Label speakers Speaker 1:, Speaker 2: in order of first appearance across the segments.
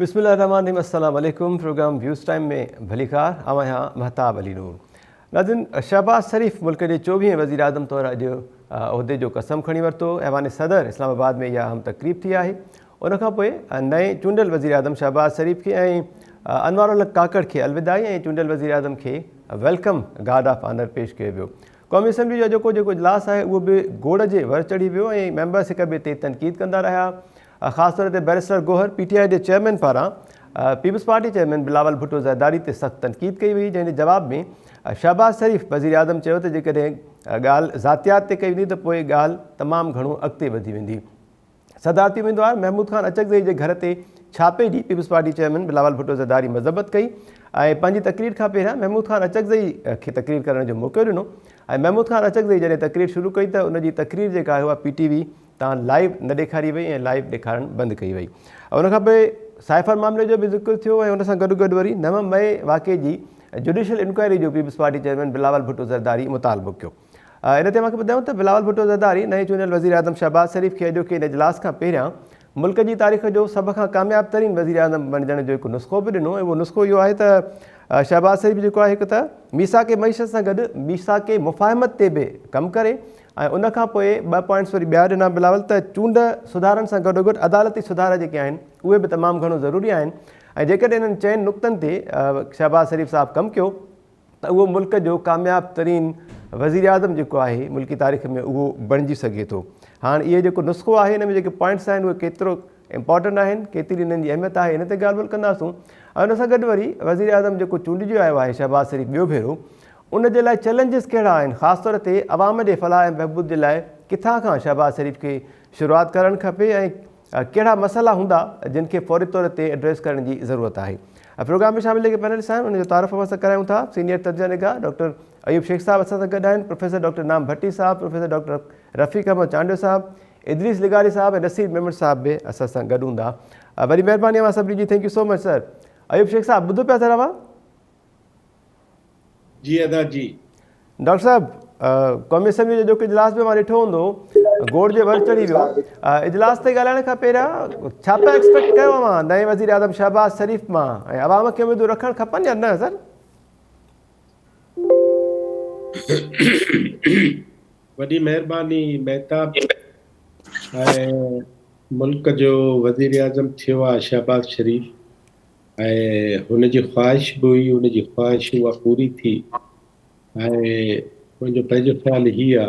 Speaker 1: بسم الله الرحمن الرحيم السلام عليڪم پروگرام ويوز ٽائيم ۾ ڀليڪار آئون آهيان مهتاب علي نور ناظرين شهباز شريف ملڪ جي چوويهين وزير اعظم طور اڄ عهدي جو قسم کڻي ورتو ايوان صدر اسلام آباد ۾ اها اهم تقريب ٿي آهي ان کان پوء نئين چونڊيل وزير اعظم شهباز شريف کي ۽ انوار الحق ڪاڪڙ کي الوداعي ۽ چونڊيل وزير اعظم کي welcome guard of honour پيش ڪيو ويو قومي اسيمبلي جو اڄوڪو جيڪو اجلاس آهي اهو به گوڙ جي ور چڙهي ويو ۽ ميمبرس هڪ ٻئي تي تنقيد ڪندا رهيا خاص طور تي بئريسٽر گوهر پي ٽي آء جي چيئرمين پاران peoples party chairman Bilawal Bhutto Zardari تي سخت تنقيد ڪئي وئي جنهن جي جواب ۾ شهباز شريف وزيراعظم چيو ته جيڪڏهن ڳالهه ذاتيات تي ڪئي ويندي ته پوء ڳالهه تمام گهڻو اڳتي وڌي ويندي. صدارتي اميدوار محمود خان اچڪزئي جي گهر تي ڇاپي جي peoples party chairman Bilawal Bhutto Zardari مذمت ڪئي ۽ پنهنجي تقرير کان پهريان محمود خان اچڪزئي کي تقرير ڪرڻ جو موقعو ڏنو ۽ محمود خان اچڪزئي جڏهن تقرير شروع ڪئي ته ان جي تقرير جيڪا آهي اها پي ٽي وي تان لائيو نه ڏيکاري وئي ۽ لائيو ڏيکارڻ بند ڪئي وئي ان کان پوء سائفر معاملي جو به ذڪر ٿيو ۽ ان سان گڏ گڏ وري 9 مئي واقعي جي جڊيشل انڪوائري جو peoples party chairman Bilawal Bhutto Zardari مطالبو ڪيو. ان تي اوهان کي ٻڌايون ته بلاول ڀٽو زرداري نئين چونڊيل وزيراعظم شهباز شريف کي اڄوڪي ان اجلاس کان پهريان ملڪ جي تاريخ جو سڀ کان ڪامياب ترين وزيراعظم بڻجڻ جو هڪ نسخو به ڏنو ۽ اهو نسخو اهو آهي ته شهباز شريف جيڪو آهي هڪ ته ميثاق معيشت سان گڏ ميثاق مفاهمت تي به ڪم ڪري ۽ ان کان پوء ٻه پوائنٽس وري ٻيا ڏنا بلاول ته چونڊ سڌارن سان گڏوگڏ عدالتي سڌارا جيڪي آهن اهي به تمام گهڻو ضروري آهن ۽ جيڪڏهن انهن چئن نقطن تي شهباز شريف صاحب ڪم ڪيو ته اهو ملڪ جو ڪامياب ترين وزيراعظم جيڪو آهي ملڪي تاريخ ۾ اهو بڻجي سگهي ٿو. هاڻ اهي جيڪو نسخو آهي ان ۾ جيڪي پوائنٽس آهن اهي ڪيترو امپارٽنٽ آهن ڪيتري انهن جي اهميت آهي ان تي ڳالهه ٻولهه ڪنداسون ۽ ان سان گڏ وري وزيراعظم جيڪو چونڊجي آيو آهي شهباز شريف ٻيو ڀيرو ان جي لاء چئلينجز ڪهڙا آهن خاص طور تي عوام جي فلاح ۽ بهبود جي لاء ڪٿان کان شهباز شريف کي شروعات ڪرڻ کپي ۽ ڪهڙا مسئلا هوندا جن کي فوري طور تي ايڊريس ڪرڻ جي ضرورت آهي. پروگرام ۾ شامل جيڪي پينلسٽ آهن انهن جو تعارف اوهان سان ڪرايون ٿا. سينيئر تجزيه نگار ڊاڪٽر ايوب شيخ صاحب اسان سان گڏ آهن، پروفيسر ڊاڪٽر انعام ڀٽي صاحب، پروفيسر ڊاڪٽر رفيق احمد چانڊيو صاحب، ادريس لغاري صاحب ۽ نصير ميمڻ صاحب به اسان سان گڏ هوندا. وڏي مهرباني اوهان سڀني جي thank you so much sir. Ayub Shaikh صاحب ٻڌو پيا سر اوهان؟
Speaker 2: جي ادا جي.
Speaker 1: ڊاڪٽر صاحب قومي اسيمبلي جو اڄوڪو اجلاس به اوهان ڏٺو هوندو گوڙ جي ور چڙهي ويو اجلاس تي ڳالهائڻ کان پهريان ڇا پيا ايڪسپيڪٽ ڪيو اوهان نئين وزير اعظم شهباز شريف مان ۽ عوام کي اميدون رکڻ کپن يا نه سر؟
Speaker 2: وڏي مهرباني مهتاب ۽ ملڪ جو وزيراعظم ٿيو آهي شهباز شريف ۽ هن جي خواهش به هئي، هن جي خواهش اها پوري ٿي ۽ منهنجو پنهنجو خيال هي آ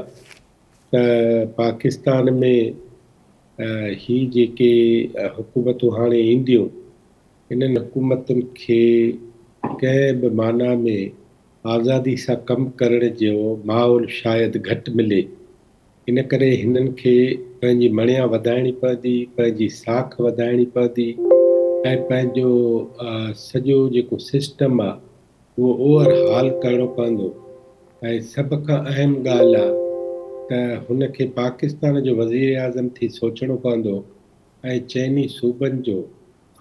Speaker 2: ته پاڪستان ۾ هي جيڪي حڪومتون هاڻي اينديون، انهن حڪومتن کي ڪنهن به معنيٰ ۾ آزادي سان ڪم ڪرڻ جو ماحول شايد گهٽ ملي. ان ڪري هنن کي پنهنجي مڻيا وڌائڻي پوندي، پنهنجي ساک وڌائڻي پوندي ۽ پنهنجو سڄو جيڪو سسٽم آ اهو اوور هال ڪرڻو پوندو ۽ سڀ کان اهم ڳالهه آ ته هن کي پاڪستان جو وزيراعظم ٿي سوچڻو پوندو ۽ چئني صوبن جو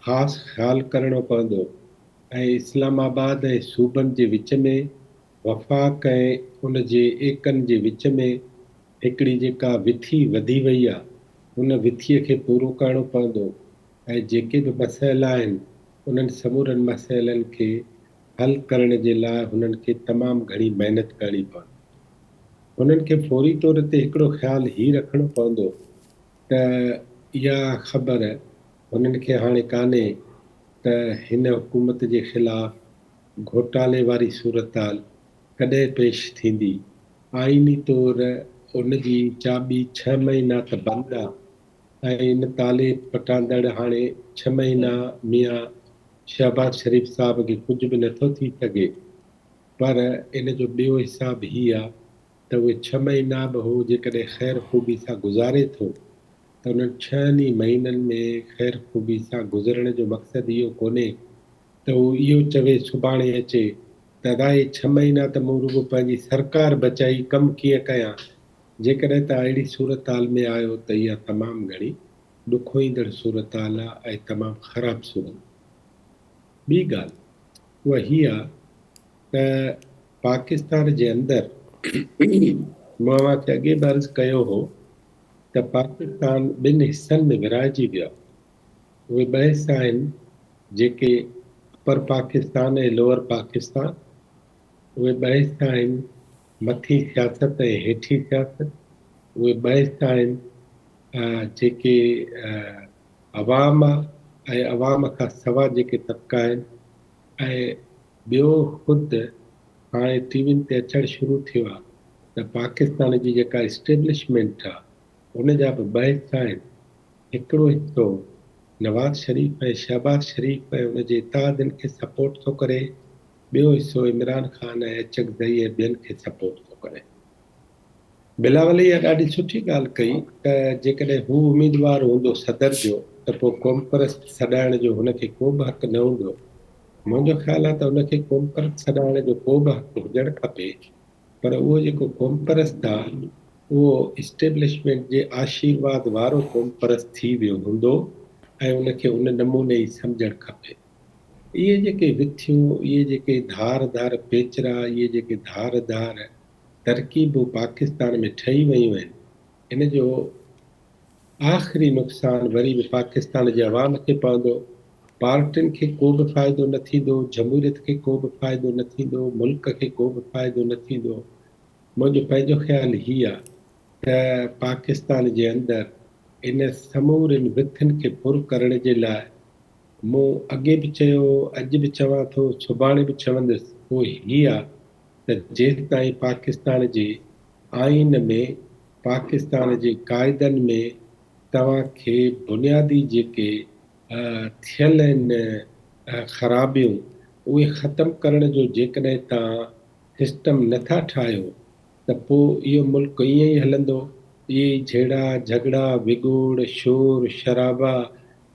Speaker 2: خاص خيال ڪرڻو پوندو ۽ اسلام آباد ۽ صوبن جي وچ ۾ وفاق ۽ ان جي ايڪن جي وچ ۾ هڪڙي جيڪا وٿي وڌي وئي آ، ان وٿيء کي پورو ڪرڻو پوندو ۽ جيڪي به مسئلا آهن، انهن سمورن مسئلن کي حل ڪرڻ جي لاء هنن کي تمام گهڻي محنت ڪرڻي پوندي. هنن کي فوري طور تي هڪڙو خيال هي رکڻو پوندو ته اها خبر هنن کي هاڻي ڪانهي ته هن حڪومت جي خلاف گهوٽالي واري صورتحال ڪڏهن پيش ٿيندي؟ آئيني طور ان جي چاٻي ڇهه مهينا ته بند آ ۽ ان تالي پٽاندڙ هاڻي ڇهه مهينا ميان شهباز شريف صاحب کي ڪجهه به نٿو ٿي سگهي پر ان جو ٻيو حساب هي آ ته اهي ڇهه مهينا به هو جيڪڏهن خير خوبي سان گذاري ٿو ته انهن ڇهن ئي مهينن ۾ خير خوبي سان گذرڻ جو مقصد اهو ڪونهي ته هو اهو چوي سڀاڻي اچي ته ادا اهي ڇهه مهينا ته مون رڳو پنهنجي سرڪار بچائي ڪم ڪيئن ڪيان جيڪڏهن توهان اهڙي صورتحال ۾ آهيو ته اها تمام گهڻي ڏکوئيندڙ صورتحال آهي ۽ تمام خراب صورت. ٻي ڳالهه اها هي آهي ته پاڪستان جي اندر مون اوهان کي اڳي به عرض ڪيو هو ته پاڪستان ٻن حصن ۾ ورهائجي ويو آهي. اهي ٻه حصا آهن. جيڪي اپر پاڪستان ۽ لوئر پاڪستان، اهي ٻه حصا آهن مٿين سياست ۽ هيٺين سياست، اهي ٻه حصا آهن جيڪي عوام آ ۽ عوام کان سوا جيڪي طبقا آهن ۽ ٻيو خود هاڻي ٽي وين تي اچڻ شروع ٿيو آ ته پاڪستان جي جيڪا اسٽيبلشمينٽ آ ان جا به ٻه حصا آهن، هڪڙو حصو نواز شريف ۽ شهباز شريف ۽ ان جي اتحادين کي سپورٽ ٿو ڪري، ٻيو حصو عمران خان ۽ اچڪزئي ۽ ٻين کي سپورٽ ٿو ڪري. بلاول اها ڏاڍي سٺي ڳالهه ڪئي ته جيڪڏهن هو اميدوار هوندو صدر جو ته پوء قومپرست سڏائڻ جو هن کي ڪو به حق نه هوندو. منهنجو خيال آهي ته هن کي قومپرست سڏائڻ جو ڪو به حق هجڻ کپي پر اهو جيڪو قومپرست آ اهو اسٽيبلشمينٽ جي آشيرواد وارو قومپرست ٿي ويو هوندو ۽ ان کي ان نموني ئي سمجهڻ کپي. اهي جيڪي وٿيون، اهي جيڪي ڌار ڌار پيچرا، اهي جيڪي ڌار ڌار ترڪيبون پاڪستان ۾ ٺهي ويون آهن، ان جو آخري نقصان وري به پاڪستان جي عوام کي پوندو، پارٽين کي ڪو به فائدو نه ٿيندو، جمهوريت کي ڪو به فائدو نه ٿيندو، ملڪ کي ڪو به فائدو نه ٿيندو. منهنجو پنهنجو خيال هي آ ته پاڪستان جي اندر ان سمورين وٿين کي پر ڪرڻ جي لاء مون اڳي به چيو هو، اڄ به چوان ٿو، سڀاڻي به چوندس، اهو هي آ ته جيستائين پاڪستان جي آئين ۾، پاڪستان جي قاعدن ۾ توهان کي بنيادي جيڪي ٿيل آهن خرابيون اهي ختم ڪرڻ جو جيڪڏهن توهان سسٽم نه ٿا ٺاهيو ته پوء اهو ملڪ ائين ئي هلندو، اهي ئي جهيڙا، جهڳڙا، وڳوڙ، شور شرابا،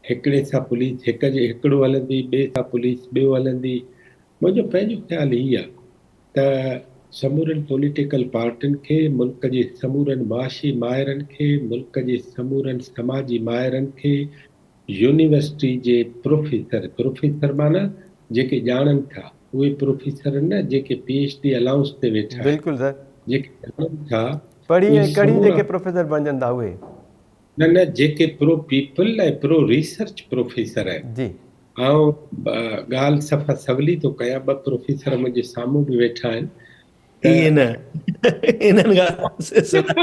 Speaker 2: هڪڙي سان پوليس هڪ جي هڪڙو هلندي، ٻئي سان پوليس ٻيو هلندي. منهنجو پنهنجو خيال هي آ ته سمورين پوليٽيڪل پارٽين کي، ملڪ جي سمورن معاشي ماهرن کي، ملڪ جي سمورن سماجي ماهرن کي، يونيورسٽي جي پروفيسر، پروفيسر معنيٰ جيڪي ڄاڻن ٿا، اهي پروفيسر نه جيڪي پي ايڇ ڊي الائونس تي ويٺا آهن،
Speaker 1: بلڪل سر.
Speaker 2: جيڪي ڄاڻن ٿا
Speaker 1: پڙهي
Speaker 2: اهي
Speaker 1: ۽ ڪڙهي
Speaker 2: سمورا.
Speaker 1: جيڪي پروفيسر بڻجن ٿا اهي.
Speaker 2: نه نه جيڪي پرو پيپل ۽ پرو ريسرچ پروفيسر آهن.
Speaker 1: جي.
Speaker 2: آئون ڳالهه صفا سولي ٿو ڪيان، ٻه پروفيسر منهنجي سامهون به ويٺا آهن ته.
Speaker 3: ائين نه انهن کان سواء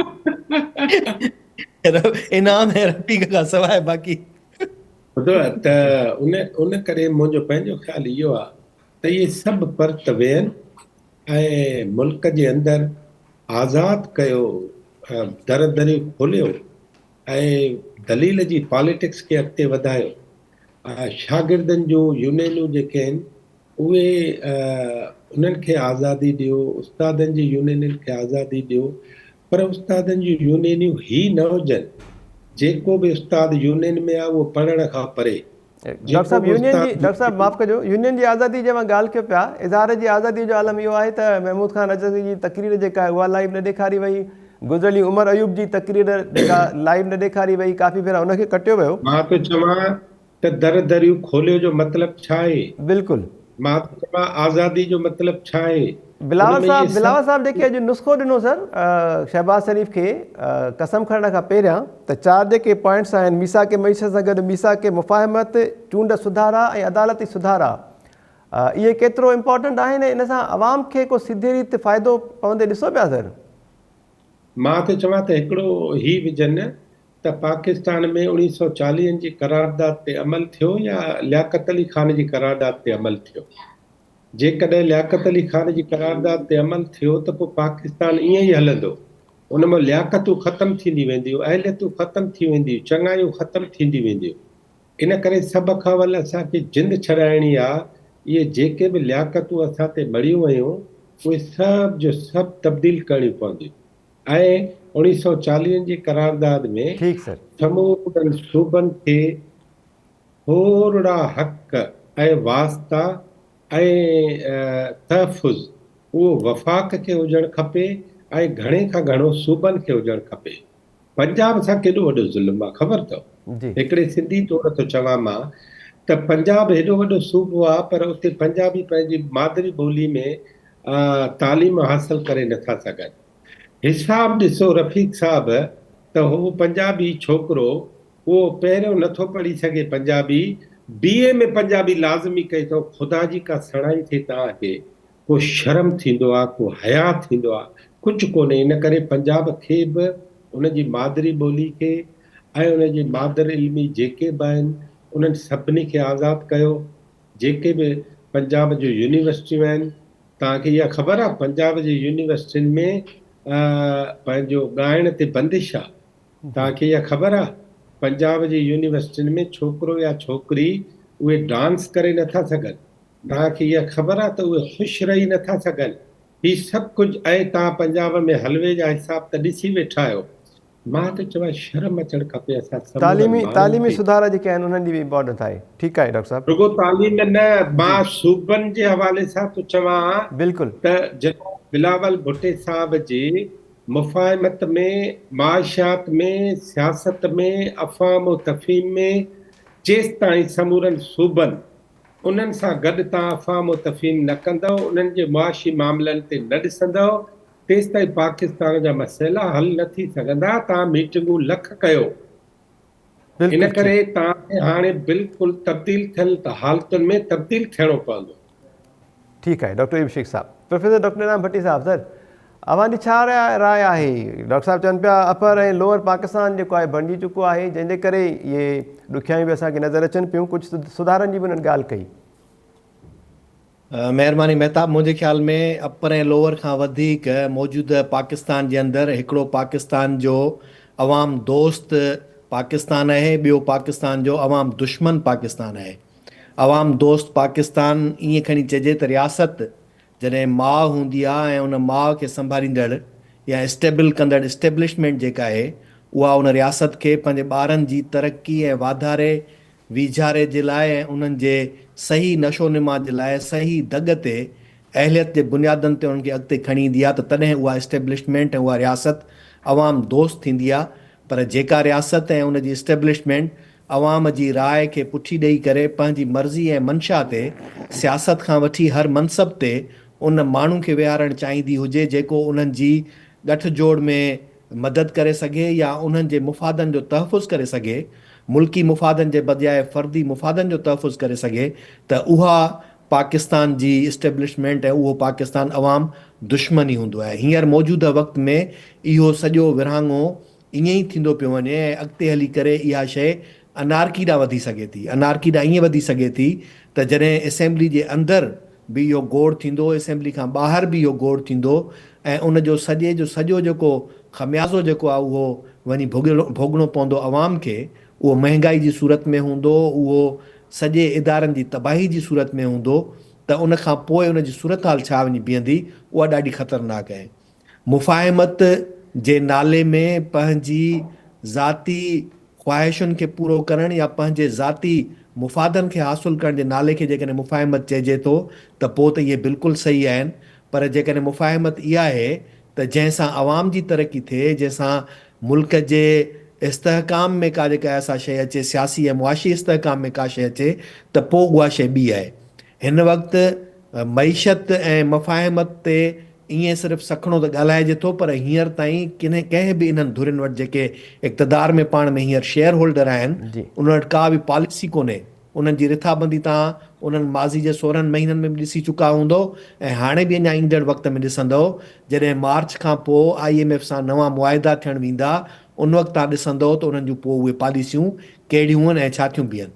Speaker 3: انعام ۽ رفيق کان سواء باقي.
Speaker 2: ٻڌو ته ان ان ڪري منهنجو پنهنجو خيال اهو آهي ته اهي سڀ پرت ويهن ۽ ملڪ جي اندر آزاد ڪيو، در دريون کوليو ۽ دليل جي پاليٽڪس کي اڳتي وڌايو. شاگردن جون يونينون جيڪي آهن اهي انهن کي آزادي ڏيو، استادن جي يونينن کي آزادي ڏيو پر استادن جون يونينيون هي نه هجن جيڪو به استاد يونين ۾ آهي اهو پڙهڻ کان پري
Speaker 1: ڊاڪٽر صاحب يونين جي ڊاڪٽر صاحب معاف ڪجو يونين جي آزادي جي اوهان ڳالهه ڪيو پيا اظهار جي آزادي جو عالم اهو آهي ته محمود خان اچڪزئي جي تقرير جيڪا آهي اها لائيو نه ڏيکاري وئي گذريل ڏينهن عمر ايوب جي تقرير جيڪا لائيو نه ڏيکاري وئي ڪافي ڀيرا ان کي ڪٽيو ويو.
Speaker 2: مان ٿو چوان ته در دريون کوليو جو مطلب ڇا آهي؟
Speaker 1: بلڪل.
Speaker 2: مان ٿو چوان آزادي جو مطلب ڇا آهي؟
Speaker 1: بلاول صاحب بلاول صاحب جيڪي اڄ نسخو ڏنو سر شهباز شريف کي قسم کڻڻ کان پهريان ته چار جيڪي پوائنٽس آهن ميثاق معيشت سان گڏ ميثاق مفاهمت، چونڊ سڌارا ۽ عدالتي سڌارا اهي ڪيترو امپارٽنٽ آهن ۽ ان سان عوام کي ڪو سڌي ريت فائدو پوندي ڏسو پيا سر؟
Speaker 2: مان ٿو چوان ته هڪڙو هي وجهن ته پاڪستان ۾ اوڻيهه سئو چاليهن جي قرارداد تي عمل ٿيو يا لياقت علي خان جي قرارداد تي عمل ٿيو؟ جيڪڏهن لياقت علي خان جي قرارداد تي عمل ٿيو ته پوء پاڪستان ائين ئي هلندو. ان مان لياقتون ختم ٿيندي وينديون، اهليتون ختم ٿي وينديون، چڱايون ختم ٿيندي وينديون. ان ڪري سڀ کان اول اسان کي جند ڇڏائڻي آ، اهي جيڪي به لياقتون اسان تي مڙهيون ويون، اهي سڀ جو سڀ تبديل ڪرڻيون پونديون ۽ اوڻيهه سئو چاليهن جي قرارداد ۾
Speaker 1: ٺيڪ سر.
Speaker 2: سمورن صوبن کي ٿورڙا حق ۽ واسطا ۽ تحفظ اهو وفاق کي هجڻ کپي ۽ گهڻي کان گهڻو صوبن کي هجڻ کپي. پنجاب سان ڪيڏو وڏو ظلم آ خبر اٿو؟ هڪڙي سنڌي طور ٿو چوان مان ته پنجاب هيڏو وڏو صوبو آ پر اتي پنجابي پنهنجي مادري ٻولي ۾ تعليم حاصل ڪري نٿا سگهن. حساب ڏسو رفيق صاحب ته هو پنجابي ڇوڪرو اهو پهريون نه ٿو پڙهي سگهي پنجابي، بي اي ۾ پنجابي لازمي ڪئي اٿئو، خدا جي ڪا سڻائي ٿئي توهان کي، ڪو شرم ٿيندو آ، ڪو حياء ٿيندو آ، ڪجهه ڪونهي، ان ڪري پنجاب کي به ان جي مادري ٻولي کي ۽ ان جي مادر علمي جيڪي به آهن انهن سڀني کي آزاد ڪيو، جيڪي به پنجاب جون يونيورسٽيون آهن، توهان کي اها خبر آ پنجاب جي يونيورسٽين ۾ پنهنجو ڳائڻ تي بندش آ، توهان کي اها خبر آ پنجاب جي يونيورسٽين ۾ ڇوڪرو يا ڇوڪري اهي ڊانس ڪري نٿا سگهن، توهان کي اها خبر آ ته اهي خوش رهي نٿا سگهن، هي سڀ ڪجهه ۽ توهان پنجاب ۾ حلوي جا حساب ته ڏسي ويٺا آهيو. مان ته چوان شرم اچڻ کپي اسان سمورن
Speaker 1: تعليمي
Speaker 2: ماڻهن
Speaker 1: تعليمي
Speaker 2: کي.
Speaker 1: سڌارا جيڪي آهن انهن جي به امپارٽنس آهي. ٺيڪ آهي ڊاڪٽر صاحب.
Speaker 2: رڳو تعليم نه مان صوبن جي حوالي سان ٿو چوان ته جناب بلاول ڀٽي صاحب جي مفاهمت ۾، معاشيات ۾، سياست ۾، افهام و تفهيم ۾ جيستائين سمورن صوبن انهن سان گڏ توهان افهام و تفهيم نه ڪندؤ، انهن جي معاشي معاملن تي نه ڏسندؤ، تيستائين پاڪستان جا مسئلا حل نه ٿي سگهندا، توهان ميٽنگون لک ڪيو. ان ڪري توهان کي هاڻي بلڪل تبديل ٿيل حالتن ۾ تبديل ٿيڻو پوندو.
Speaker 1: ٺيڪ آهي ڊاڪٽر ايوب شيخ صاحب. پروفيسر ڊاڪٽر انعام ڀٽي صاحب سر اوهان جي ڇا راء آهي ڊاڪٽر صاحب چون پيا اپر ۽ لوئر پاڪستان جيڪو آهي بڻجي چڪو آهي جنهن جي ڪري اهي ڏکيائيون به اسان کي نظر اچن پيون ڪجهه سڌارن جي به انهن ڳالهه ڪئي.
Speaker 3: مهرباني مهتاب منهنجي خيال ۾ اپر ۽ لوئر کان وڌيڪ موجوده پاڪستان جي اندر هڪڙو پاڪستان جو عوام دوست پاڪستان آهي ٻيو پاڪستان جو عوام دشمن پاڪستان آهي عوام دوست پاڪستان ائين کڻي چئجي ته رياست جڏهن ماء هوندي آ ۽ ان ماء کي سنڀاليندڙ يا اسٽيبل ڪندڙ اسٽيبلشمينٽ جيڪا آهي اها ان رياست کي پنهنجي ٻارن جي ترقي ۽ واڌاري ويجهاري جي لاء ۽ انهن جي صحيح نشو نما جي لاء صحيح دڳ تي اهليت جي بنيادن تي انهن کي اڳتي کڻي ايندي آ ته تڏهن اها اسٽيبلشمينٽ ۽ اها رياست عوام دوست ٿيندي آ پر جيڪا رياست ۽ ان جي اسٽيبلشمينٽ عوام جي راء کي پٺي ڏئي ڪري پنهنجي مرضي ۽ منشا تي سياست کان وٺي هر منصب تي ان ماڻهو کي ويهارڻ چاهيندي هجي جيڪو انهن جي ڳٺ جوڙ ۾ مدد ڪري سگهي يا انهن جي مفادن جو تحفظ ڪري سگهي، ملڪي مفادن جي بجاء فردي مفادن جو تحفظ ڪري سگهي ته اها پاڪستان جي اسٽيبلشمينٽ ۽ اهو پاڪستان عوام دشمن ئي هوندو آهي. هينئر موجوده وقت ۾ اهو سڄو ورهاڱو ائين ئي ٿيندو پيو وڃي ۽ اڳتي هلي ڪري اها شيء انارڪي ڏانهن وڌي سگهي ٿي. انارڪي ڏانهن ائين وڌي سگهي ٿي ته جڏهن اسيمبلي جي اندر به اهو گوڙ ٿيندو، اسيمبلي کان ٻاهر به اهو گوڙ ٿيندو ۽ ان جو سڄي جو سڄو جيڪو خميازو جيڪو آهي اهو وڃي ڀوڳڻو پوندو عوام کي، اهو مهنگائي جي صورت ۾ هوندو، اهو سڄي ادارن جي تباهي جي صورت ۾ هوندو ته ان کان پوء ان جي صورتحال ڇا وڃي بيهندي اها ڏاڍي خطرناڪ آهي. مفاهمت جي نالي ۾ پنهنجي ذاتي خواهشن کي پورو ڪرڻ يا پنهنجي ذاتي مفادن کي حاصل ڪرڻ جي نالي کي جيڪڏهن مفاهمت چئجي ٿو ته پوء ته اهي بلڪل صحيح آهن پر جيڪڏهن مفاهمت اها آهي ته جنهن سان عوام جي ترقي ٿئي جنهن سان ملڪ جي استحڪام ۾ ڪا جيڪا آهي سا شيء اچي سياسي ۽ معاشي استحڪام ۾ ڪا شيء اچي ته پوء اها شيء ٻي آهي. هن وقت معيشت ۽ مفاهمت تي ائين صرف سکڻو ته ڳالهائجي ٿو پر هينئر تائين ڪنهن ڪنهن به انهن ڌرين وٽ جيڪي اقتدار ۾ پاڻ ۾ هينئر شيئر هولڊر آهن انهن وٽ ڪا به پاليسي ڪونهي. انهن جي رٿابندي توهان انهن ماضي جي 16 مهينن ۾ به ڏسي چڪا هوندؤ ۽ هاڻي به اڃا ايندڙ وقت ۾ ڏسندؤ جڏهن مارچ کان پوء I M F سان نوان معاهدا ٿيڻ ويندا ان وقت توهان ڏسندؤ ته انهن جون پوء اهي پاليسيون ڪهڙيون ۽ ڇا ٿيون بيهن.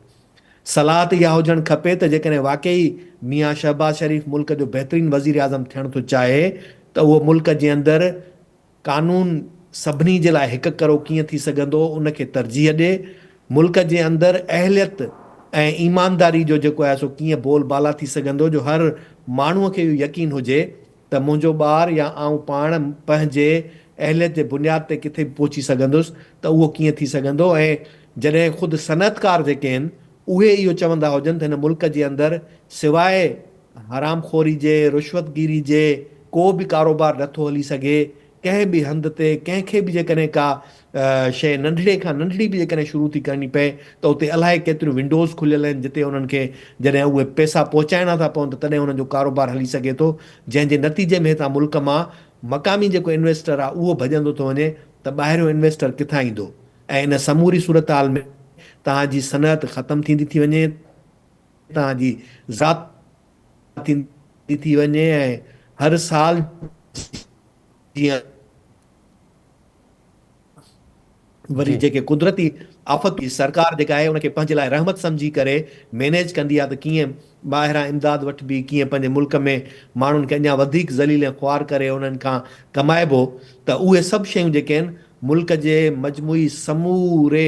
Speaker 3: صلاح ته اها هجڻ کپي ته جيڪڏهن واقعي ميان شهباز شريف ملڪ جو بهترين وزيراعظم ٿيڻ ٿو چاهي ته اهو ملڪ جي اندر قانون سڀني جي لاء هڪ ڪرو ڪيئن ٿي سگهندو ان کي ترجيح ڏي، ملڪ جي اندر اهليت ۽ ايمانداري جو جيڪو آهي سو ڪيئن بول بالا ٿي سگهندو جو هر ماڻهو کي اهو يقين هجي ته منهنجو ٻار يا آئون پاڻ پنهنجي اهليت جي بنياد تي ڪٿي به پهچي سگهندس ته اهو ڪيئن ٿي سگهندو ۽ جڏهن خود صنعتڪار جيڪي آهن اهي اهو چوندا هجن ته هن ملڪ جي اندر سواء حرام خوري جي، رشوت گيري جي ڪو به ڪاروبار نٿو هلي سگهي، ڪنهن به هنڌ تي ڪنهن کي به جيڪڏهن ڪا شيء ننڍڙي کان ننڍڙي به جيڪڏهن شروع ٿي ڪرڻي پئي ته اتي الائي ڪيتريون ونڊوز کليل آهن جتي انهن کي جڏهن اهي پئسا پهچائڻا ٿا پون ته تڏهن انهن جو ڪاروبار هلي سگهي ٿو جنهن جي نتيجي ۾ هتان ملڪ مان مقامي جيڪو انويسٽر آهي اهو ڀڄندو ٿو وڃي ته ٻاهريون انويسٽر ڪٿان ايندو ۽ ان سموري صورتحال ۾ توهان جي صنعت ختم ٿيندي ٿي وڃي. توهان جي ذات ٿيندي ٿي وڃي ۽ هر سال جيان وري جيڪي قدرتي آفت سرڪار جيڪا آهي ان کي پنهنجي لاء رحمت سمجهي ڪري مينيج ڪندي آهي ته ڪيئن ٻاهران امداد وٺبي ڪيئن پنهنجي ملڪ ۾ ماڻهن کي اڃا وڌيڪ ذليل ۽ خوار ڪري انهن کان ڪمائبو ته اهي سڀ شيون جيڪي آهن ملڪ جي مجموعي سموري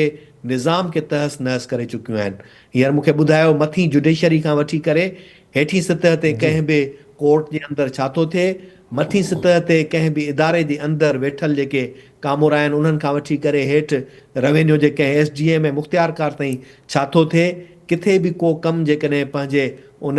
Speaker 3: نظام کي تهس نهس ڪري چڪيون آهن. هينئر مون کي ٻڌايو مٿين جڊيشري کان وٺي ڪري هيٺين سطح تي ڪنهن به ڪورٽ جي اندر ڇا ٿو ٿئي، مٿين سطح تي ڪنهن به اداري جي اندر ويٺل جيڪي ڪامورا آهن انهن کان وٺي ڪري هيٺ روينيو جي ڪنهن ايس ڊي ايم ۽ مختيارڪار تائين ڇا ٿو ٿئي، ڪٿي به ڪو ڪم جيڪڏهن پنهنجي ان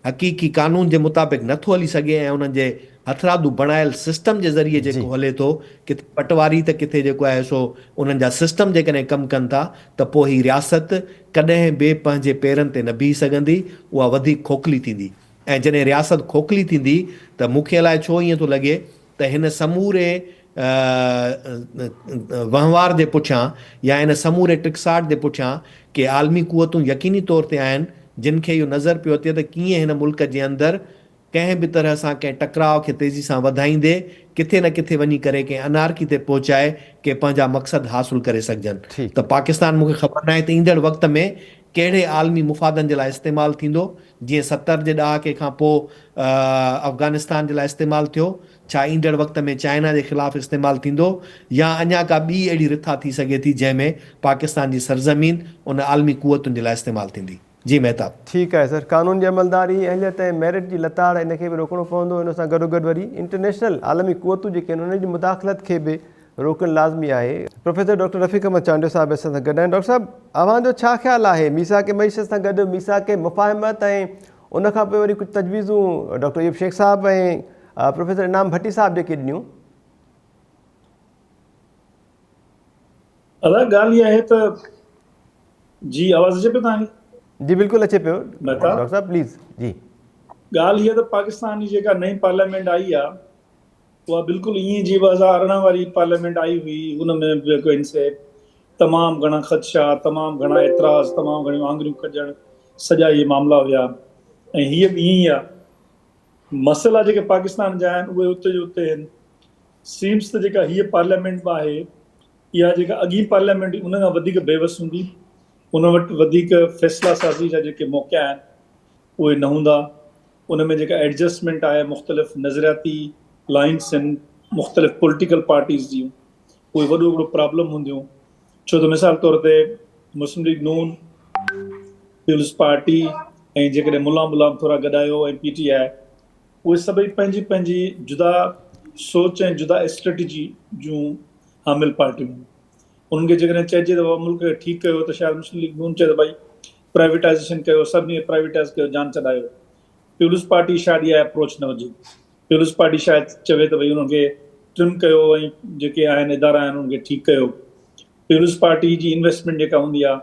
Speaker 3: حقيقي قانون جي مطابق نه ٿو هلي سگهي ۽ انهن جي هٿرادو بڻايل سسٽم جي ذريعي جيڪو هلي ٿو، ڪٿي پٽواري ته ڪٿي جيڪو آهي سو انهن جا سسٽم جيڪڏهن ڪم ڪن ٿا ته پوء هي رياست ڪڏهن به پنهنجي پيرن تي نه بيهي سگهندي، اها وڌيڪ کوکلي ٿيندي ۽ جڏهن رياست کوکلي ٿيندي ته مون کي الائي ڇو ائين ٿو لڳي ته هن سموري وهنوار جي پٺيان يا ان سموري ٽڪساٽ جي پٺيان ڪي عالمي قوتون يقيني طور تي آهن جن کي اهو نظر پيو اچي ته ڪيئن هن ملڪ جي اندر ڪنهن به طرح سان ڪنهن ٽڪراء کي تيزي سان وڌائيندي ڪٿي نه ڪٿي وڃي ڪري ڪنهن انارڪي تي پهچائي ڪي پنهنجا مقصد حاصل ڪري سگهجن ته پاڪستان مون کي خبر ناهي ته ايندڙ وقت ۾ ڪهڙي عالمي مفادن جي لاء استعمال ٿيندو جيئن 70 جي ڏهاڪي کان پوء افغانستان جي لاء استعمال ٿيو ڇا ايندڙ وقت ۾ چائنا جي خلاف استعمال ٿيندو يا اڃا ڪا ٻي اهڙي رٿا ٿي سگهي ٿي جنهن ۾ پاڪستان جي سرزمين ان عالمي قوتن جي لاء استعمال ٿيندي. جي مهتاب.
Speaker 1: ٺيڪ آهي سر، قانون جي عملداري، اهليت ۽ ميرٽ جي لتاڙ ان کي به روڪڻو پوندو، ان سان گڏوگڏ وري انٽرنيشنل عالمي قوتون جيڪي آهن انهن جي مداخلت کي به روڪڻ لازمي آهي. پروفيسر ڊاڪٽر رفيق احمد چانڊيو صاحب اسان سان گڏ آهن. ڊاڪٽر صاحب اوهان جو ڇا خيال آهي ميثاق معيشت سان گڏ ميثاق مفاهمت ۽ ان کان پوء وري ڪجهه تجويزون ڊاڪٽر ايوب شيخ صاحب ۽ پروفيسر انعام ڀٽي صاحب جيڪي ڏنيون.
Speaker 4: ادا ڳالهه اها آهي ته جي آواز اچي پيو توهان کي؟
Speaker 1: جي بلڪل اچي پيو ڊاڪٽر صاحب پليز جي.
Speaker 4: ڳالهه هي ته پاڪستان جي جيڪا نئين پارليامينٽ آئي آ اها بلڪل ائين جيئن 2018 واري پارليامينٽ آئي هئي ان ۾ به جيڪو ان سي تمام گهڻا خدشا تمام گهڻا اعتراض تمام گهڻيون آڱريون کڄڻ سڄا اهي معاملا هيا ۽ هيء به ائين ئي آ مسئلا جيڪي پاڪستان جا آهن اهي اتي جو اتي آهن سيمز ته جيڪا هيء پارليامينٽ به آهي اها جيڪا اڳين پارليامينٽ هئي ان کان وڌيڪ بيوس هوندي، ان وٽ وڌيڪ فيصلا سازي جا جيڪي موقعا آهن اهي نه هوندا، ان ۾ جيڪا ايڊجسٽمينٽ آهي مختلف نظرياتي لائنس آهن مختلف پوليٽيڪل پارٽيز جون اهي وڏو هڪڙو پرابلم هونديون ڇو ته مثال طور تي مسلم ليگ نون، پيپلز پارٽي ۽ جيڪڏهن ملان ملان ٿورا گڏايو ۽ پي ٽي آء اهي سڀئي پنهنجي پنهنجي جدا سوچ ۽ جدا اسٽريٽجي جون حامل پارٽيون آهن. انهن کي جيڪڏهن چئجي ته بابا ملڪ کي ٺيڪ ڪيو ته شايد مسلم ليگ نون چئي ته ڀائي پرائيويٽائيزيشن ڪيو، سڀني کي پرائيويٽائيز ڪيو جان ڇڏايو. پيپلز پارٽي شايد اها اپروچ نه هجي. پيپلز پارٽي شايد چوي ته ڀئي انهن کي ٽرم ڪيو ۽ جيڪي آهن ادارا آهن انهن کي ٺيڪ ڪيو. پيپلز پارٽي جي انويسٽمينٽ جيڪا هوندي آهي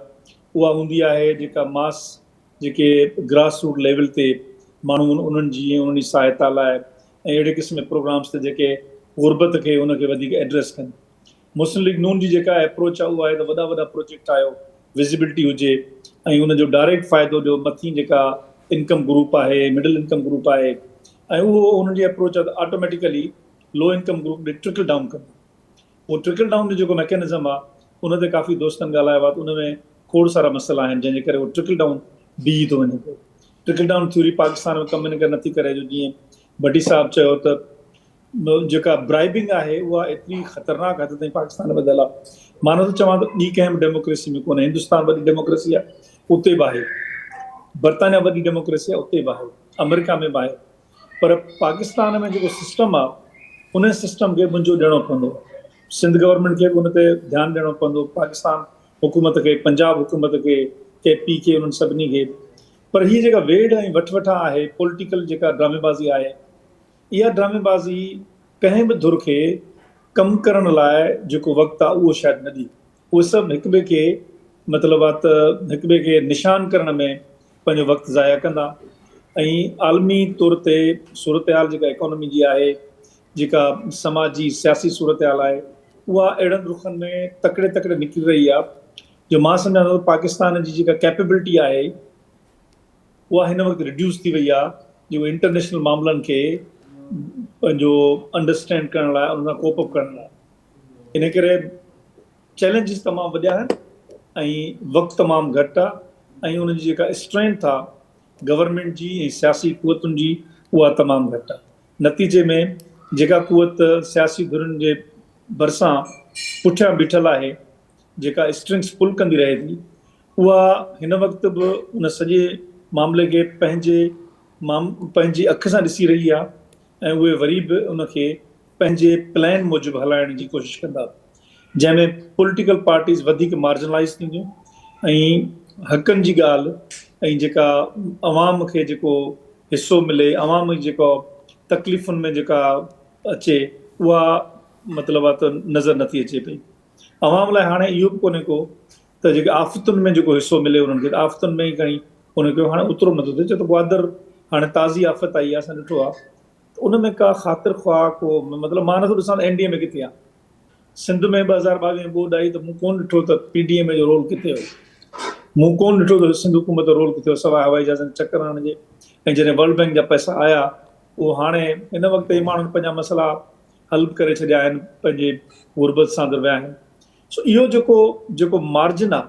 Speaker 4: اها هوندي آهي جيڪا ماس جيڪي گراس روٽ ليول تي ماڻهو آهن انهن جي ۽ انهن جي سهائتا لاء ۽ اهڙي قسم جي پروگرامز تي جيڪي غربت کي ان کي وڌيڪ ايڊريس ڪن. مسلم ليگ نون جي جيڪا ايپروچ آهي اها آهي ته وڏا وڏا پروجيڪٽ ٺاهيو وزيبلٽي هجي ۽ ان جو ڊائريڪٽ فائدو ڏيو مٿين جيڪا انڪم گروپ آهي مڊل انڪم گروپ آهي ۽ اهو انهن جي ايپروچ آهي ته آٽوميٽيڪلي لو انڪم گروپ ڏي ٽرڪل ڊائون ڪندو. اهو ٽرڪل ڊائون جو جيڪو ميڪنزم آهي ان تي ڪافي دوستن ڳالهايو آهي ته ان ۾ کوڙ سارا مسئلا آهن جنهن جي ڪري اهو ٽرڪل ڊائون بيهي ٿو وڃي پيو. ٽرڪل ڊائون ٿيوري پاڪستان ۾ ڪم ان ڪري نٿي ڪري جو جيئن ڀٽي صاحب چيو ته جيڪا برائبنگ آهي اها ايتري خطرناڪ حد تائين پاڪستان ۾ وڌل آهي. مان نٿو چوان ته ٻي ڪنهن به ڊيموڪريسي ۾ ڪونهي هندستان وڏي ڊيموڪريسي آهي اتي به آهي، برطانيا وڏي ڊيموڪريسي آهي اتي به آهي، آمريڪا ۾ به آهي. پر پاڪستان ۾ جيڪو سسٽم آ ان سسٽم کي منجو ڏيڻو پوندو سنڌ گورنمينٽ کي به ان تي ڌيان ڏيڻو پوندو پاڪستان حڪومت کي پنجاب حڪومت کي ڪي پي کي انهن سڀني کي پر هي جيڪا ويڙهه ۽ وٺ وٺان آهي پوليٽيڪل جيڪا ڊرامي بازي آهي اها ڊرامي بازي ڪنهن به ڌر کي ڪم ڪرڻ لاء جيڪو وقت آ اهو شايد نه ڏي اهي سڀ هڪ ٻئي کي مطلب آ ته هڪ ٻئي کي نشان ڪرڻ ۾ پنهنجو وقت ضايع ڪندا ۽ عالمي طور تي صورتحال جيڪا ايڪانومي جي آهي جيڪا سماجي سياسي صورتحال آهي اها اهڙن رخن ۾ تڪڙي تڪڙي نڪري رهي آ جو مان سمجهان ٿو ته پاڪستان جي جيڪا ڪيپيبلٽي آهي. اها هن وقت ريڊيوس ٿي وئي آهي جيڪو انٽرنيشنل معاملن کي پنهنجو انڊرسٽينڊ ڪرڻ لاء ان سان ڪوپ اپ ڪرڻ لاء ان ڪري چئلينجز تمام وڏا آهن ۽ وقت تمام گهٽ آهي ۽ ان جي جيڪا اسٽرينٿ آهي گورنمينٽ جي ۽ سياسي قوتن جي اها تمام گهٽ آهي نتيجي ۾ جيڪا قوت سياسي ڌرين جي ڀرسان پٺيان بيٺل آهي جيڪا اسٽرنگس پل ڪندي رهي ٿي اها هن وقت به ان سڄي معاملي کي پنهنجي پنهنجي اک سان ڏسي رهي آهي ۽ اهي وري به ان کي پنهنجي پلان موجب هلائڻ جي ڪوشش ڪندا جنهن ۾ پوليٽيڪل پارٽيز وڌيڪ مارجنلائز ٿينديون ۽ حقن جي ڳالهه ۽ جيڪا عوام کي جيڪو حصو ملي عوام جي جيڪو تڪليفن ۾ جيڪا اچي اها مطلب آ ته نظر نٿي اچي پئي عوام لاء هاڻي اهو به ڪونهي ڪو ته جيڪي آفتن ۾ جيڪو حصو ملي انهن کي ته آفتن ۾ ئي کڻي ان ڪيو هاڻي اوترو نٿو ٿئي ڇو ته گوادر هاڻي تازي آفت آئي آهي اسان ڏٺو آهي ته ان ۾ ڪا خاطر خواهه ڪو مطلب مان نٿو ڏسان ته اين ڊي ايم اي ڪٿي آهي سنڌ ۾ 2022 ۾ ٻوڏ آئي ته مون ڪون ڏٺو ته پي ڊي ايم اي جو رول ڪٿي هو مون ڪون ڏٺو ته سنڌ حڪومت جو رول ڪٿي هو سواء هوائي جهازن چڪر هڻڻ جي ۽ جڏهن ورلڊ بينڪ جا پئسا آيا اهو هاڻي هن وقت هي ماڻهن پنهنجا مسئلا حل ڪري ڇڏيا آهن پنهنجي غربت سان در ويا آهن سو اهو جيڪو جيڪو مارجن آ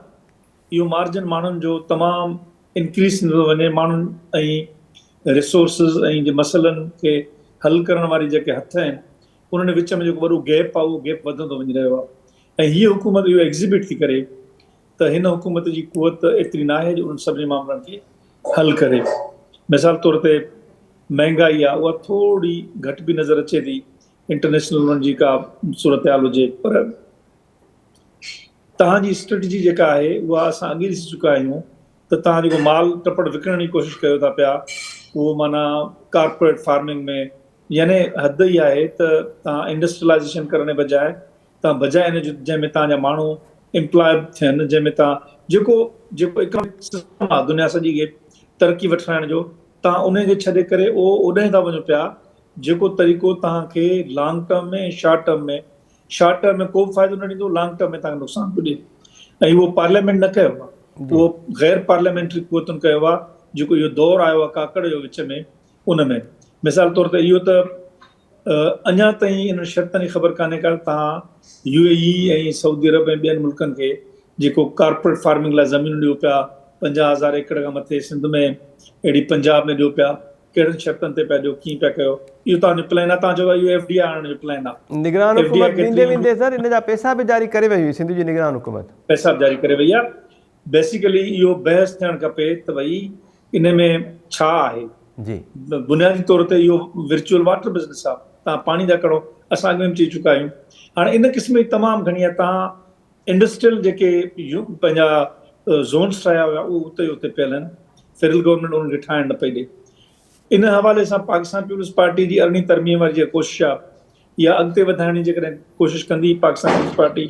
Speaker 4: اهو مارجن ماڻهن جو تمام انڪريز ٿيندو ٿو وڃي ماڻهن ۽ ريسورسز ۽ جي مسئلن کي حل ڪرڻ واري جيڪي هٿ آهن انهن وچ ۾ جيڪو وڏو گيپ آ اهو گيپ وڌندو وڃي رهيو آ ۽ هيء حڪومت اهو ايگزيبٽ ٿي ڪري ته هن حڪومت جي قوت ايتري ناهي جو انهن سڀني معاملن کي حل ڪري مثال طور تي مهنگائي آ اها ٿوري گهٽ به نظر اچي ٿي انٽرنيشنل انهن جي ڪا صورتحال هجي پر توهان جي اسٽريٽجي جيڪا آهي اها اسان اڳي ڏسي چڪا آهيون ته توهان جيڪو مال ٽپڙ وڪڻڻ جي ڪوشش ڪيو ٿا پيا اهو معنيٰ ڪارپوريٽ فارمنگ ۾ يعني حد اها آهي ته توهان انڊسٽريلائزيشن ڪرڻ جي بجاء توهان بجاء ان جو جنهن ۾ توهان جا ماڻهو امپلاء ٿين جنهن ۾ توهان جيڪو جيڪو اڪنامڪ سسٽم آهي دنيا سڄي کي ترقي وٺرائڻ جو توهان ان کي ڇڏي ڪري اهو اوڏانهن ٿا وڃو پيا جيڪو طريقو توهان کي long term ۾ ۽ short term ۾ short term ۾ ڪو به فائدو نه ڏيندو لانگ ٽرم ۾ توهان کي نقصان پيو ڏئي ۽ اهو پارليامينٽ نه ڪيو آهي اهو غير پارليامينٽري قوتن ڪيو آهي جيڪو اهو دور آيو آهي ڪاڪڙ جو وچ ۾ ان ۾ مثال طور تي اهو ته اڃا تائين انهن شرطن جي خبر ڪانهي ڪا توهان يو اي اي ۽ سعودي عرب ۽ ٻين ملڪن کي جيڪو ڪارپوريٽ فارمنگ لاء زمينون ڏيو پيا 50,000 ايڪڙ کان مٿي سنڌ ۾ اهڙي پنجاب ۾ ڏيو پيا ڪهڙن شرطن تي پيا ڏيو ڪيئن پيا ڪيو اهو توهان جو پلان آهي توهان چئو ٿا اهو ايف ڊي I آڻڻ جو پلان آهي.
Speaker 1: نگران حڪومت ويندي ويندي سر ان جا پئسا به جاري ڪري وئي هئي سنڌ جي نگران حڪومت.
Speaker 4: پئسا به جاري ڪري وئي آهي بيسيڪلي اهو بحث ٿيڻ کپي ته ڀئي ان ۾ ڇا آهي
Speaker 1: جي
Speaker 4: بنيادي طور تي اهو ورچوئل واٽر بزنس آهي توهان پاڻي ٿا کڻو اسان اڳ ۾ به چئي چڪا آهيون هاڻي ان قسم جي تمام گهڻي آهي توهان انڊسٽريل جيڪي پنهنجا زونس ٺاهيا هيا اهي اتي اتي پيل آهن فيڊرل گورنمينٽ انهن کي ٺاهڻ نه پئي ڏي ان حوالي سان پاڪستان پيپلز پارٽي جي ارڙهين ترميم واري جيڪا ڪوشش آهي اها اڳتي وڌائڻ جي جيڪڏهن ڪوشش ڪندي پاڪستان پيپلز پارٽي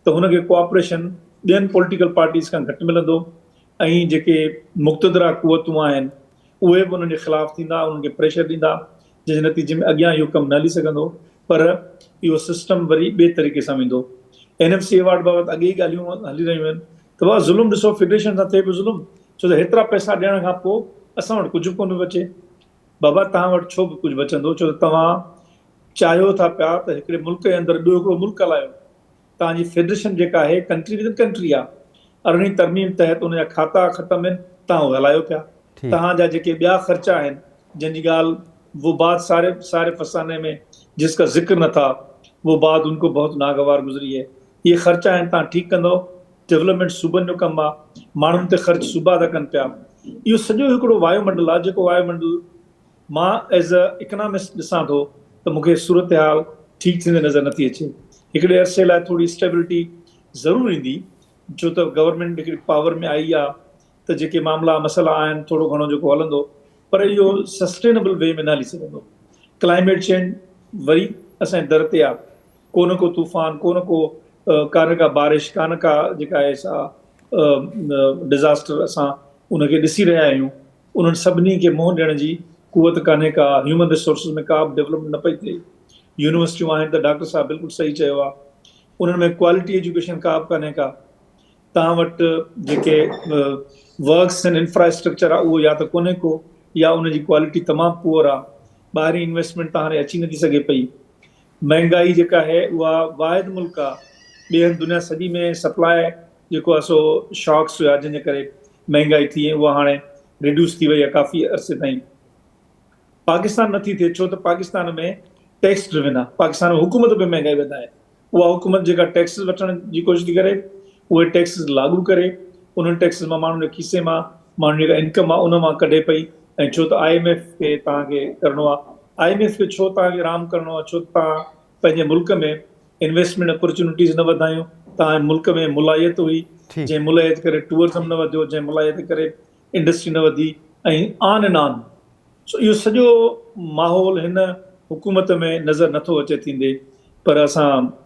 Speaker 4: ته هن کي ڪوآپريشن ٻين پوليٽيڪل پارٽيز کان گهٽ ملندو ۽ جيڪي مقتدره قوتون آهن اهي به انهن جي خلاف ٿيندا انهن کي پريشر ڏيندا جنهن جي نتيجي ۾ اڳيان اهو ڪم نه هلي سگهندو پر اهو سسٽم وري ٻئي طريقي سان ويندو. اين ايف سي ايوارڊ بابت اڳي ئي ڳالهيون هلي رهيون آهن ته بابا ظلم ڏسو فيڊريشن سان ٿئي پيو ظلم ڇو ته هيترا پئسا ڏيڻ کان پوء اسان وٽ ڪجهه به ڪونه پيو بچي. بابا توهان وٽ ڇو به ڪجهه بچندو ڇو ته توهان چاهيو ٿا پيا ته هڪڙي ملڪ جي اندر ٻيو هڪڙو ملڪ هلايو. توهان جي فيڊريشن جيڪا آهي ڪنٽري ودن ڪنٽري آهي ارڙهين ترميم تحت ان جا کاتا ختم آهن توهان اهي هلايو پيا توهان جا جيڪي ٻيا خرچا آهن جن جي ڳالهه وو بات ساري ساري فساني ۾ جس کا ذڪر نه ٿا وو بات ان کو بهت ناگوار گذري هي اهي خرچا آهن توهان ٺيڪ ڪندو ڊولپمينٽ صوبن جو ڪم آهي ماڻهن تي خرچ صوبا ٿا ڪن پيا اهو سڄو هڪڙو وايو منڊل آهي جيڪو وايو منڊل مان ايز اي اڪنامسٽ ڏسان ٿو ته مون کي صورتحال ٺيڪ ٿيندي نظر نٿي اچي. هڪڙي عرصي لاء ٿوري اسٽيبلٽي ضرور ايندي ڇو ته گورنمينٽ هڪڙي پاور ۾ آئي آ ته جيڪي معاملا مسئلا آهن ٿورو گهڻو جيڪو هلندو پر اهو سسٽينبل وي ۾ نه هلي سگهندو. ڪلائميٽ چينج وري اسان جي در تي آ ڪو نه ڪو طوفان ڪو نه ڪو ڪا نه ڪا بارش ڪا نه ڪا جيڪا آهي سا ڊزاسٽر اسان ان کي ڏسي رهيا آهيون. انهن سڀني کي منهن ڏيڻ جي قوت ڪانهي ڪا، هيومن ريسورسز ۾ ڪا به ڊولپمينٽ نه پئي ٿئي، يونيورسٽيون آهن ته ڊاڪٽر صاحب بلڪل صحيح چيو آهي انهن ۾ ڪوالٽي ايجوڪيشن ڪا به ڪانهي ڪا، توهان وٽ جيڪي ورڪس آهن انفراسٽرڪچر آهي اهو يا ته ڪونهي ڪو يا ان جي ڪوالٽي تمام پوئر آهي ٻاهرين انويسٽمينٽ ته هاڻي اچي نٿي سگهي پئي مهنگائي جيڪا آهي اها واحد ملڪ آهي ٻئي هنڌ دنيا سڄي ۾ سپلاء جيڪو آهي سو شاڪس هيا جنهن جي ڪري مهنگائي ٿي ۽ اها هاڻي ريڊيوس ٿي وئي آهي ڪافي عرصي تائين پاڪستان نٿي ٿئي ڇو ته پاڪستان ۾ ٽيڪس ڊرون آهي پاڪستان ۾ حڪومت به مهنگائي وڌائي اها حڪومت جيڪا ٽيڪسز وٺڻ جي ڪوشش ٿي ڪري اهي ٽيڪسز لاڳو ڪري انهن ٽيڪسز مان ماڻهن جي کيسي مان ماڻهن جي جيڪا انڪم آهي ان مان ڪڍي پئي ۽ ڇو ته I M F کي توهان کي ڪرڻو آهي I M F کي ڇو توهان کي رام ڪرڻو آهي ڇو ته توهان پنهنجي ملڪ ۾ انويسٽمينٽ اپرچونٽيز نه وڌايون توهان جي ملڪ ۾ ملائيت هئي جنهن ملائيت ڪري ٽوئرزم نه وڌيو جنهن ملائيت ڪري انڊسٽري نه وڌي ۽ آن اينڊ آن سو اهو سڄو ماحول هن حڪومت ۾ نظر نٿو اچي ٿيندي پر اسان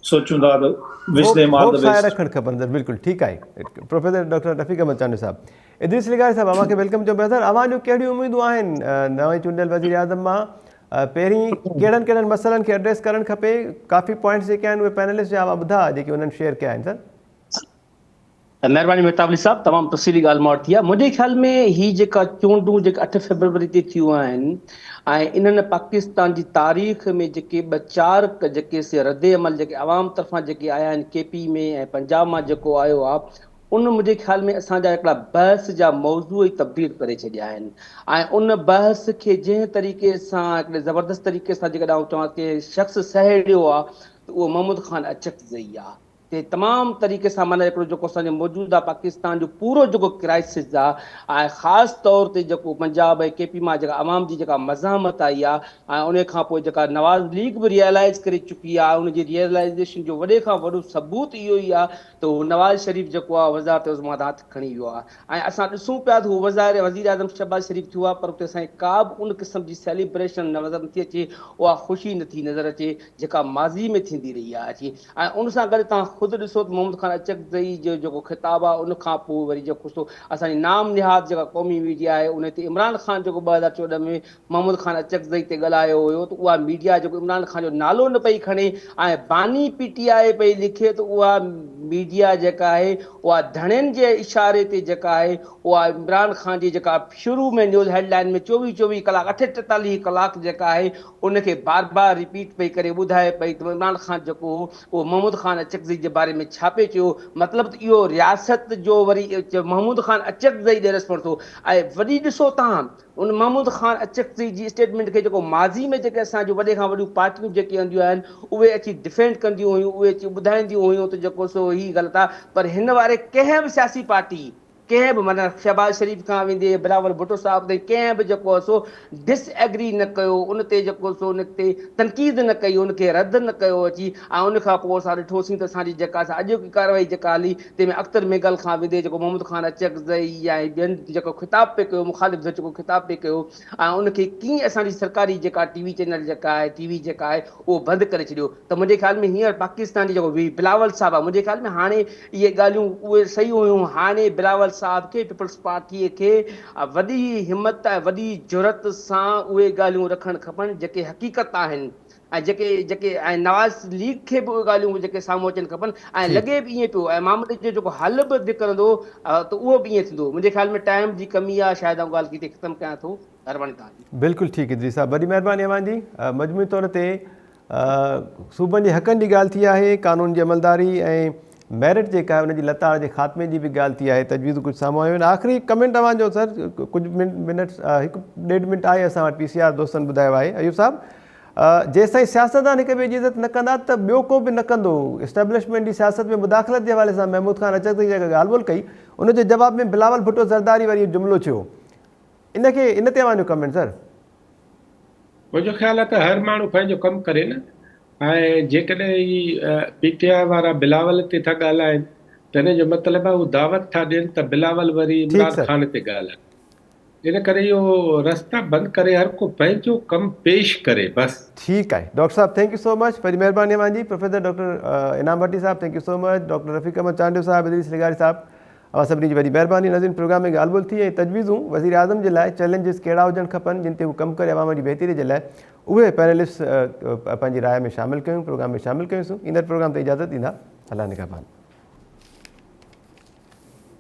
Speaker 4: سوچون ٿا ته وش ديم آل the best.
Speaker 1: رکڻ کپن سر بلڪل ٺيڪ آهي پروفيسر ڊاڪٽر رفيق احمد چانڊيو صاحب ادريس لغاري صاحب اوهان کي welcome چئون پيا سر اوهان جون ڪهڙيون اميدون آهن نئين چونڊيل وزير اعظم مان پهرين ڪهڙن ڪهڙن مسئلن کي ايڊريس ڪرڻ کپي ڪافي پوائنٽس جيڪي آهن اهي پينلسٽ جا اوهان ٻڌا جيڪي انهن شيئر ڪيا آهن سر.
Speaker 5: مهرباني مهتاب علي صاحب تمام تفصيلي ڳالهه مهاڙ ٿي آهي منهنجي خيال ۾ هي جيڪا چونڊون جيڪا 8 فيبروري تي ٿيون آهن ۽ انهن پاڪستان جي تاريخ ۾ جيڪي ٻه چار جيڪي سي رد عمل جيڪي عوام طرفان جيڪي آيا آهن ڪي پي ۾ ۽ پنجاب مان جيڪو آيو آهي ان منهنجي خيال ۾ اسان جا هڪڙا بحث جا موضوع ئي تبديل ڪري ڇڏيا آهن ۽ ان بحث کي جنهن طريقي سان هڪڙي زبردست طريقي سان جيڪڏهن آئون چوان ڪنهن شخص سهيڙيو آهي ته اهو محمود خان اچڪزئي آهي تي تمام طريقي سان معنيٰ هڪڙو جيڪو اسان جو موجوده پاڪستان جو پورو جيڪو ڪرائسز آ ۽ خاص طور تي جيڪو پنجاب ۽ ڪي پي مان جيڪا عوام جي جيڪا مزاحمت آئي آ ۽ انهي کان پوء جيڪا نواز ليگ به ريئلائز ڪري چڪي آ ان جي ريئلائزيشن جو وڏي کان وڏو ثبوت اهو ئي آ ته هو نواز شريف جيڪو آ وزارت عظميٰ تان هٿ کڻي ويو آ ۽ اسان ڏسون پيا ته هو وزار وزيراعظم شهباز شريف ٿيو آ پر اتي اسان کي ڪا به ان قسم جي سيليبريشن نظر نٿي اچي اها خوشي نٿي نظر اچي جيڪا ماضي ۾ ٿيندي رهي آ اچي ۽ ان سان گڏ توهان خود ڏسو ته محمد خان اچڪزئي جو جيڪو خطاب آهي ان کان پوء وري جيڪو سو اسان جي نام نهاد جيڪا قومي ميڊيا آهي ان تي عمران خان جيڪو 2014 ۾ محمد خان اچڪزئي تي ڳالهايو هيو ته اها ميڊيا جيڪو عمران خان جو نالو نه پئي کڻي ۽ باني پي ٽي آء پئي لکي ته اها ميڊيا جيڪا آهي اها ڌڻين جي اشاري تي جيڪا آهي اها عمران خان جي جيڪا شروع ۾ نيوز هيڊ لائن ۾ 24 24 ڪلاڪ 48 ڪلاڪ جيڪا آهي ان کي بار بار رپيٽ پئي ڪري ٻڌائي پئي ته عمران خان جيڪو هو اهو محمود خان اچڪزئي جي باري ۾ ڇا پئي چيو مطلب ته اهو رياست جو وري محمود خان اچڪزئي ڏي ريسپانس هو ۽ وري ڏسو تان ان محمود خان اچڪزئي جي اسٽيٽمينٽ کي جيڪو ماضي ۾ جيڪي اسان جون وڏي کان وڏيون پارٽيون جيڪي هونديون آهن اهي اچي ڊفينڊ ڪنديون هيون اهي اچي ٻڌائينديون هيون ته جيڪو سو هي غلط آهي پر هن واري ڪنهن به سياسي پارٽي ڪنهن به معنيٰ شهباز شريف کان ويندي بلاول ڀٽو صاحب تائين ڪنهن به جيڪو آهي سو ڊس ايگري نه ڪيو ان تي جيڪو سو ان تي تنقيد نه ڪئي ان کي رد نه ڪيو اچي ۽ ان کان پوء اسان ڏٺوسين ته اسان جي جيڪا سا اڄوڪي ڪارروائي جيڪا هلي تنهن ۾ اختر مينگل کان ويندي جيڪو محمد خان اچڪزئي ۽ ٻين جيڪو خطاب پئي ڪيو مخالف ڌر جيڪو خطاب پئي ڪيو ۽ ان کي ڪيئن اسان جي سرڪاري جيڪا ٽي وي چينل جيڪا آهي ٽي وي جيڪا آهي اهو بند ڪري ڇڏيو ته منهنجي خيال ۾ هينئر پاڪستان جي جيڪو بلاول صاحب آهي منهنجي خيال ۾ هاڻي اهي ڳالهيون اهي صحيح هيون هاڻي بلاول صاحب کي پيپلز پارٽي کي وڏي همت ۽ وڏي جرئت سان اهي ڳالهيون رکڻ کپن جيڪي حقيقت آهن ۽ جيڪي جيڪي ۽ نواز ليگ کي به اهي ڳالهيون جيڪي سامهون اچن کپن ۽ لڳي به ائين پيو ۽ معاملي جو جيڪو حل به نڪرندو ته اهو به ائين ٿيندو منهنجي خيال ۾ ٽائيم جي ڪمي آهي شايد آئون ڳالهه هتي ختم ڪيان ٿو. مهرباني توهان جي.
Speaker 1: بلڪل ٺيڪ ادريس صاحب وڏي مهرباني اوهان جي مجموعي طور تي صوبن جي حقن جي ڳالهه ٿي آهي قانون جي عملداري ۽ ميرٽ جيڪا آهي ان جي لتاڙ جي خاتمي جي به ڳالهه ٿي آهي تجويزون ڪجهه سامهون آيون آهن آخري ڪمينٽ اوهان جو سر ڪجهه منٽس هڪ ڏيڍ منٽ آهي اسان وٽ پي سي آر دوستن ٻڌايو آهي ايوب صاحب جيستائين سياستدان هڪ ٻئي جي عزت نه ڪندا ته ٻيو ڪو به نه ڪندو اسٽيبلشمينٽ جي سياست ۾ مداخلت جي حوالي سان محمود خان اچڪزئي جيڪا ڳالهه ٻولهه ڪئي ان جي جواب ۾ بلاول ڀٽو زرداري وري اهو جملو چيو ان کي ان تي اوهان جو ڪمينٽ سر.
Speaker 2: منهنجو خيال آهي ته هر ماڻهو پنهنجو ڪم ڪري نه ۽ جيڪڏهن هي پي ٽي آء وارا بلاول تي ٿا ڳالهائن ته ان جو مطلب آهي هو دعوت ٿا ڏين ته بلاول وري عمران خان تي ڳالهائي ان ڪري اهو رستا بند ڪري هر ڪو پنهنجو ڪم پيش ڪري بس.
Speaker 1: ٺيڪ آهي ڊاڪٽر صاحب thank you سو مچ وڏي مهرباني اوهان جي پروفيسر ڊاڪٽر انعام ڀٽي صاحب thank you so much doctor Rafiq Ahmed Chandio صاحب ادريس لغاري صاحب اوهان سڀني جي وڏي مهرباني ناظرين پروگرام ۾ ڳالهه ٻولهه ٿي ۽ تجويزون وزيراعظم جي لاء چئلينجز ڪهڙا هجڻ کپن جن تي هو ڪم ڪري عوام جي بهتري جي لاء اهي پينلسٽ پنهنجي راء ۾ شامل ڪيون پروگرام ۾ شامل ڪيون سون ايندڙ پروگرام تائين اجازت ڏيندا الله نگهبان.